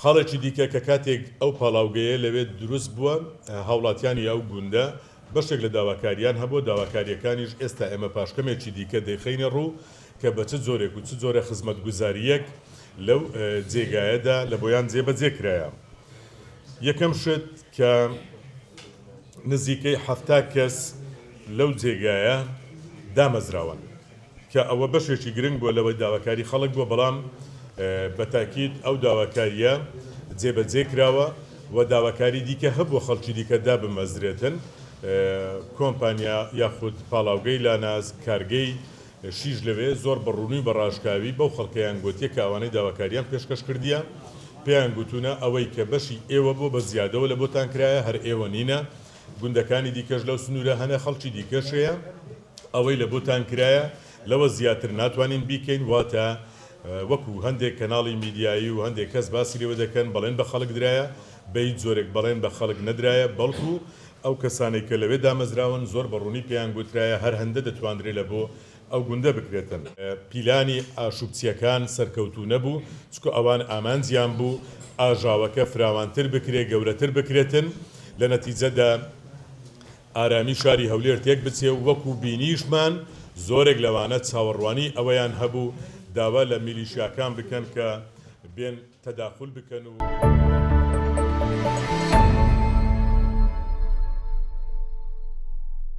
خاڵێکی دیکە کە کاتێک ئەو پاڵاوگەیە لەوێ دروست بووە، هاوڵاتیانی ئەو گوندە بەشێک لە داواکارییان هەبووە، داواکارییەکانیش ئێستا ئێمە پاش کەمێکی دیکە دەیخەینە ڕوو کە بە چ جۆرێک و چ جۆرە خزمەتگوزارییەک لەو جێگایەدا لە بۆیان جێبەجێ کرایە. یەکەم شت کە نزیکەی 70 کەس لەو جێگایە دامەزراون. کە ئەوە بەشێکی گرنگ بووە لەوەی داواکاری خەڵک بووە، بەڵام بە تاکید ئەو داواکارییە جێبەجێ کراوە و داواکاری دیکە هەبووە خەڵکی دیکە دابمەزرێتن، کۆمپانیا یاخود پاڵاوگەی لاناز، کارگەی شیش لەوێ زۆر بە ڕوونی و بە ڕاشکاوی بەو خەڵکەیان گۆتیە کە ئەوانەی داواکارییان پێشکەش کردیە پێیان گوتوونە ئەوەی کە بەشی ئێوە بووە بە زیادەوە لە بۆتان کرایە هەر ئێوە نینە گوندەکانی دیکەش لەو سنوورە هەنە خەڵکی دیکەش هەیە. ئەوەی لە بۆتان کرایە لەوە زیاتر ناتوانین بیکەین، واتە وەکو هەندێک کەناڵی میدیایی و هەندێک کەس باسی لێوە دەکەن بەڵێن بە خەڵک درایە، بە هیچ جۆرێک بەڵێن بە خەڵک نەدرایە، بەڵکو ئەو کەسانەی کە لەوێ دامەزراون زۆر بە ڕوونی پێیان گوترایە هەر هەندە دەتواندرێ لە بۆ ئەو گوندە بکرێتن. پیلانی ئاشوبچیەکان سەرکەوتوو نەبوو، چونکە ئەوان ئامانجیان بوو ئاژاوەکە فراوانتر بکرێ، گەورەتر بکرێتن، لە نەتیجەدا ئارامی شاری هەولێر تێک بچێ و وەکو بینیشمان زۆرێک لەوانە چاوەڕوانی ئەوەیان هەبوو داوا لە میلیشیاکان بکەن کە بێن تەداخول بکەن و.